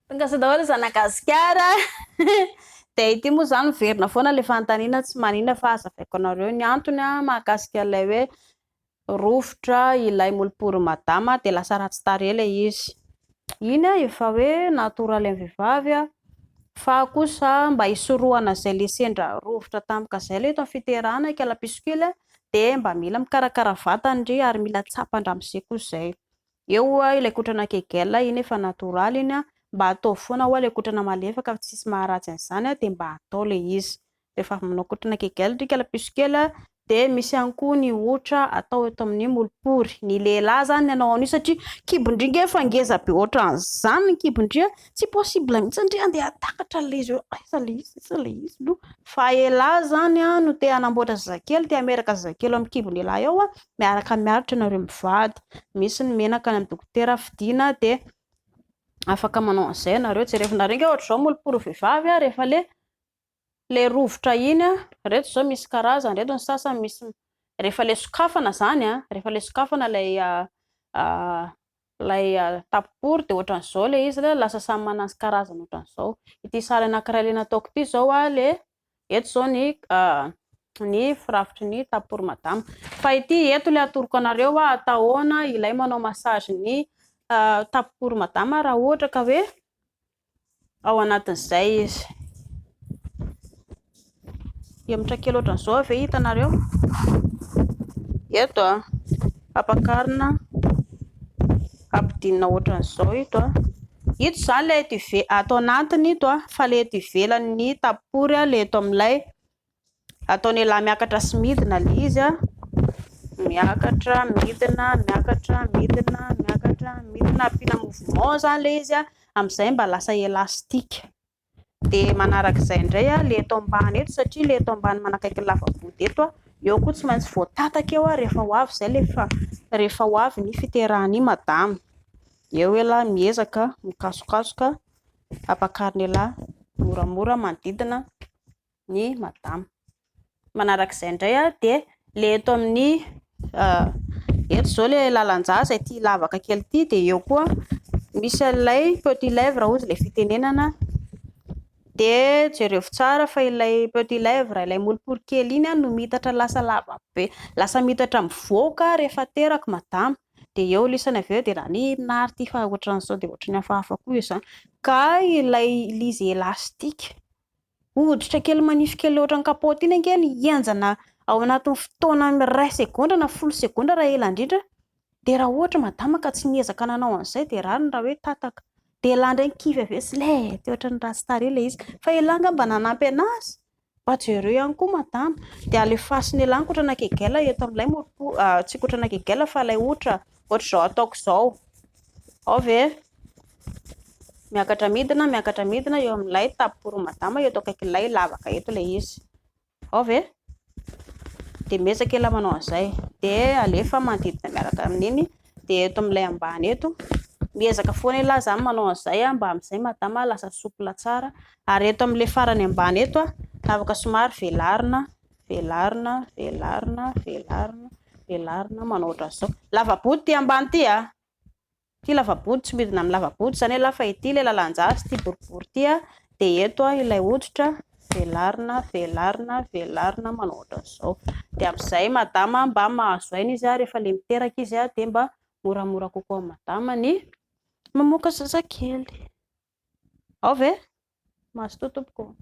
Tonga soa daholo zanagasikara. Dia ity moa izany miverina foana ilay fanontaniana tsy maninona fa hazavaiko anareo ny antony mahakasika ilay hoe rovitra ilay moloporo madama dia lasa ratsy tarehy ilay izy. Iny efa hoe natoraly amin'ny vehivavy fa kosa mba hisorohana izay ilay sendra rovitra tampoka izay ilay eto amin'ny fiterahana ikala-piso kely dia mba mila mikarakara vatana ndry ary mila tsapan-dramose koa izay. Eo ho'a ilay kotrana kegel iny efa natoraly iny mba ataovy foana ho'a ilay kotrana malefaka fa tsisy maharatsy an'izany dia mba atao ilay izy. Rehefa avy manao kotrana kegel ry kalapiso kely dia misy ihany koa ny otra atao eto amin'ny molopory. Ny lehilahy izany ny hanao an'io satria kibon-dry nge efa ngeza be ohatran'izany ny kibon-dry a! Tsy possible mihitsy ndry handeha hatakatra an'ilay izy eo, aiza ilay izy, aiza ilay izy aloha. Fa elah izany no te hanamboatra zazakely, te hameraka zazakely ao amin'ny kibon'elah ao a, miaraka miaritra nareo mivady. Misy ny menaka any amin'ny dokotera vidiana dia afaka manao an'izay ianareo. Jerevinareo ange ohatr'izao moloporo vehivavy a, rehefa le le rovitra iny a, ireto izao misy karazany, ireto ny sasany misy rehefa le sokafana izany a, rehefa le sokafana ilay ilay tapopory dia ohatran'izao ilay izy, lasa samy manana ny karazany ohatran'izao. Ity sary anankiray ilay nataoko ity izao a, le eto izao ny ny firafitry ny tapopory madama. Fa ity eto ilay atoroko anareo a, atao ahoana ilay manao massage ny tapopory madama raha ohatra ka hoe ao anatin'izay izy. Hemotra kely ohatran'izao ve hitanareo? Eto a, ampakarina, ampidinina ohatran'izao ito a. Ito izany ilay eto ive- ato anatiny ito a, fa ilay eto ivelan'ny tapopory ilay eto amin'ilay Ataon'elah miakatra sy midina ilay izy a, miakatra, midina, miakatra, midina, miakatra, midina, ampiana mouvement izany ilay izy a, amin'izay mba lasa élastique. Dia manarak'izay indray a, ilay eto ambany eto satria ilay eto ambany manakaiky ny lava-body eto a, eo koa tsy maintsy voatataka eo a rehefa ho avy izay ilay fa- rehefa ho avy ny fiterahan'i madama. Eo elah miezaka mikasokasoka, ampakarin'elah moramora manodidina ny madama. Manarak'izay indray dia ilay eto amin'ny eto izao ilay lalan-jaza ity lavaka kely ity dia eo koa misy an'ilay petit lèvre hozy ilay fitenenana dia jereo tsara fa ilay petit lèvre ilay molopoly kely iny no miitatra lasa lava be, lasa miitatra mivoaka rehefa teraka madama dia eo lisany avy eo dia naninona ary ity fa ohatran'izao dia ohatran'ny hafahafa koa izany ka ilay izy élastique. Hoditra kely manify kely ohatran'ny kapaoty iny ange no hihenjana ao anatin'ny fotoana iray segondra na folo segondra raha ela indrindra. Dia raha ohatra madama ka tsy niezaka nanao an'izay dia rariny raha hoe tataka. Dia elah indray nikivy avy eo sy lety ohatran'ny ratsy tarehy ilay izy. Fa elah angamba nanampy an'azy. Mba jereo ihany koa madama. Dia alefasina elah ny kotrana kegel eto amin'ilay moropo, tsy kotrana kegel fa ilay otra ohatr'izao ataoko izao. Ao ve? Miakatra midina, miakatra midina eo amin'ilay tapoporon'i madama eto akaikin'ilay lavaka eto ilay izy. Ao ve? Dia miezaka elah manao an'izay. Dia alefa manodidina miaraka amin'iny. Dia eto amin'ilay ambany eto. Miezaka foana elah izany manao an'izay mba amin'izay madama lasa souple tsara. Ary eto amin'ilay farany ambany eto, afaka somary velarina, velarina, velarina, velarina, velarina manao ohatran'izao. Lava-body ity ambany ity a! Ity lava-body, tsy midina amin'ny lava-body izany ialahy fa ity ilay lalan-jaza, ity boribory ity dia eto ilay hoditra velarina, velarina, velarina manao ohatran'izao. Dia amin'izay madama mba mahazo aina izy rehefa ilay miteraka izy dia mba moramora kokoa amin'ny madama ny mamoaka zazakely. Ao ve? Mazotoa tompoko.